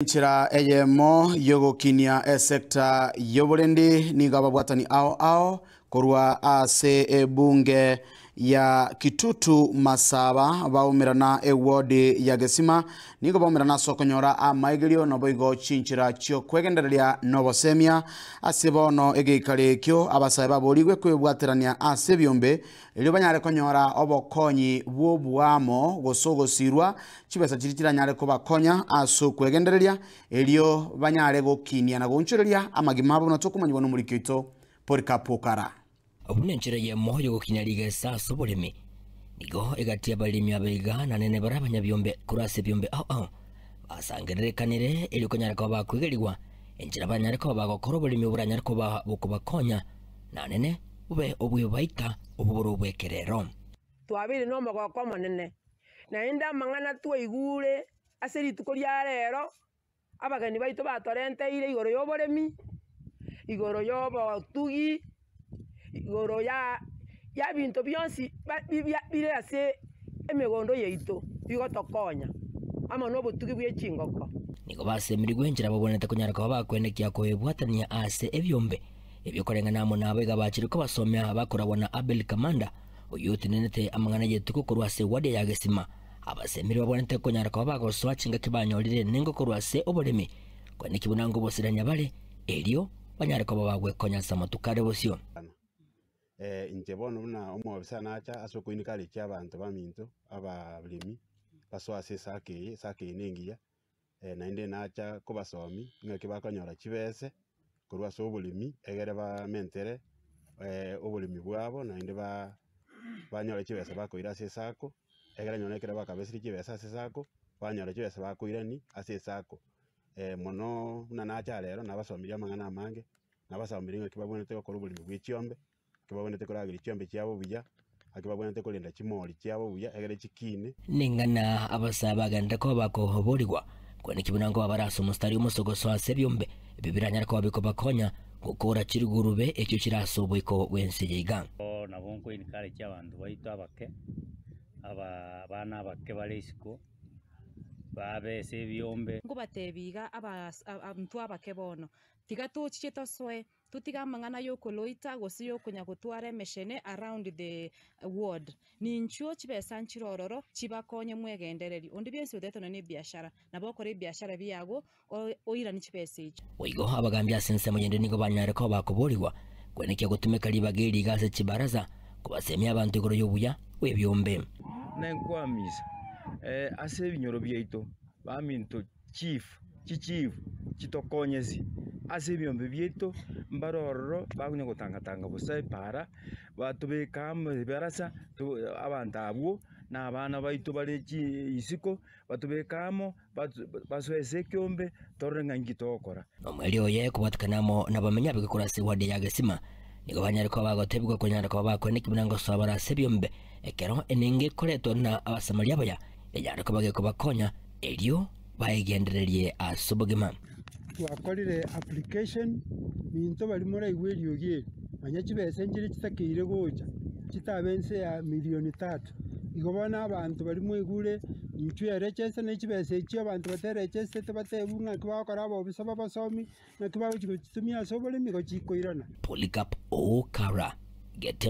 Enchera eyemo y'ogokinia esecta y'oborendi nigo ababwatani ao ao korwa ase ebunge ya Kitutu Masaba baumerana eward ya Gesima nigo baumerana ase okonyora amaigerio naboigo chinchera chiokwegendereria nobosemia ase bono egeikaro ekio abasae baborigwe kwebwaterania ase ebiombe Erio banyare konyora obokonyi bw'oboamo gose ogosirwa, chibesa chiria chiranyare kobakonya ase okwegendereria, erio banyare gokinia na goonchoreria amagima abo buna tokomanyigwa nomoriki oito Polycarp Okara. Buna enchera eyemo y'ogokinia rigesa ase oboremi, nigo egati y'abaremi abaiga na nene bare abanyabiombe korwa ase ebiombe ao ao basangererekanire erio konyara koba bakwegerigwa enchera banyare koba bagokora oboremi oboranyare koba bokobakonya na nene Bobe obw'ebaika obwo bore obw'ekerero. Twabeire nomogooko omonene, naende amang'ana twaigure ase rituko ria rero, abageni baito batorenteire igoro y'oboremi, igoro y'obotugi, igoro ya y'ebinto bionsi bire ase emegondo yaito bigotokonya, amo na obotugi bwe chingoko. Nigo basemerigwe enchera babwenerete konyara koba bakwenekia koebwatania ase ebiombe Ebio koreng'ana amo nabo iga bachire kobasomia bakoragwa na Abel Kamanda, oyio otenenete amang'ana y'etuko korwa ase ewadi ya Gesima. Abasemiri babwenerete konyara koba bagosoa chingaki banyorire enengo korwa ase oboremi, koeneki buna ngobosirania bare, erio banyare koba bagwekonya ase amatuko are bosio. Inche bono buna omobisa nacha ase okoinika arechi abanto baminto, abaremi, basoe ase esako eye, esako eye nengiya. Naende nacha kobasomia ng'aki bakonyora chibese korwa ase oboremi egere bamentere oboremi bwabo naende ba banyore chibesa bakoira ase esako, egere nonye ekero bakabesire chibesa ase esako, banyora chibesa bakoirania ase esako. Mono buna nacha rero nabasomirie amang'ana amange, nabasomirie ng'aki babwenerete gokora oboremi bwa echiombe. Naki babwenerete korageria chiombe chiabo buya, naki babwenerete korenda chimori chiabo buya, egere chikine. Ning'ana abasae bagenderere koba bakoborigwa, kweneki buna nkoba bare ase omositari omosogoso ase ebiombe ebio biranyare koba bikobakonya gokora chirigurube echio chire ase oboiko bw'ense eye iga. Nabo nkoencourage abanto baito abake, aba abana abake bare isiko, babe ase ebiombe. Nkobatebia iga abas intwe abake bono, tiga tochiche tosoe Totige amang'ana y'okoloita gose y'okonya-gotwara emechene around the ward. Ninchuo chibesa nchire ororo chibakonye mwegendereri. Onde bwensi otagete nonya nebiashara, nabo okore ebiashara biago oiranie chibesa echio. Boigo abagambi ase ensemo yende nigo banyare koba bakoborigwa kwenekia gotumeka ribaga eri iga ase chibaraza kobasemia abanto igoro y'obuya bw'ebiombe. Nenkwamisa ase ebinyoro biaito baminto chief, chichief chitokonyesi ase ebiombe biaito mbare ororo bakonya gotangatanga bosa epaara, batobeka amo ebarasa to abanto abwo na abana baito bare chi isiko, batobeke amo batu basoe ase ekeombe torore ng'a inki togokora. Omoerio oye kobwatekana amo nabamenyi ab'egekuro ase ewadi ya Gesima, nigo banyare koba bagotebigwa konyara koba bakoeneki buna ngosoa bare ase ebiombe, ekero enengo ekoretwa na Abasamaria abaya enyare koba gekobakonya Erio baegendererie ase obogima. Twakorire application, minto baria moraigwe eriogi eri, manya chibesa nchire chitakeire gocha, chitabe inse ya milioni tatu. Igo bono abanto baria mwaigure, intwe erechese ne chibesa echio abanto baterechesete batebiwe ng'aki bagokora abobisa babasomi, ng'aki bagochi gochitumia ase oboremi igo chikoirana. Polycarp Okara, Gete.